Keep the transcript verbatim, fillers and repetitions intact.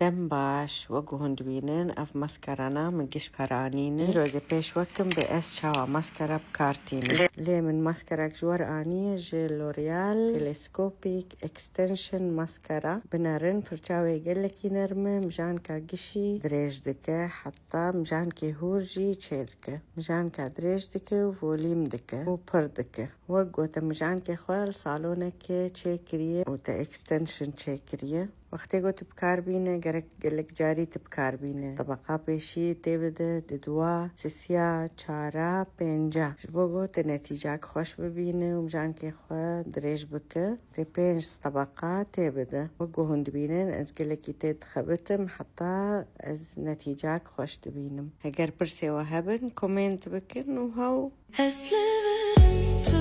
Dem baş, wek ku hûn dibînin, ev maskarana min giş peranîne. Îro zê pêş we kim bê ez çawa maskara bi kar tînim. Lê min maskerak ji we re aniye ji L'Oreal Telescopic Extension Mascara. Binerin, firça wê gelekî nerm e, mijanka gişî dirêj dike, heta mijankê hûr jî çê dike. Mijanka dirêj dike û volîm dike û pir dike. Wek gote mijankê xwe li salonekê çêkiriye û te extension çêkiriye. Wextê ku tu bi kar bîne, gerek gelek carî tu bi kar bîne. Tebeqa pêşî tê bide, didwa, sisiya, çara, pênca. Ji bo ku tu netîcak xweş bibîne û mijankê xwe dirêj bike, tê pênc tebeqa tê bide. Wek ku hûn dibînin, ez gelekî tê dixebitim, heta ez netîcak xweş dibînim. Heger pirsê we hebin, komênt bikin û hew Ez li vir tu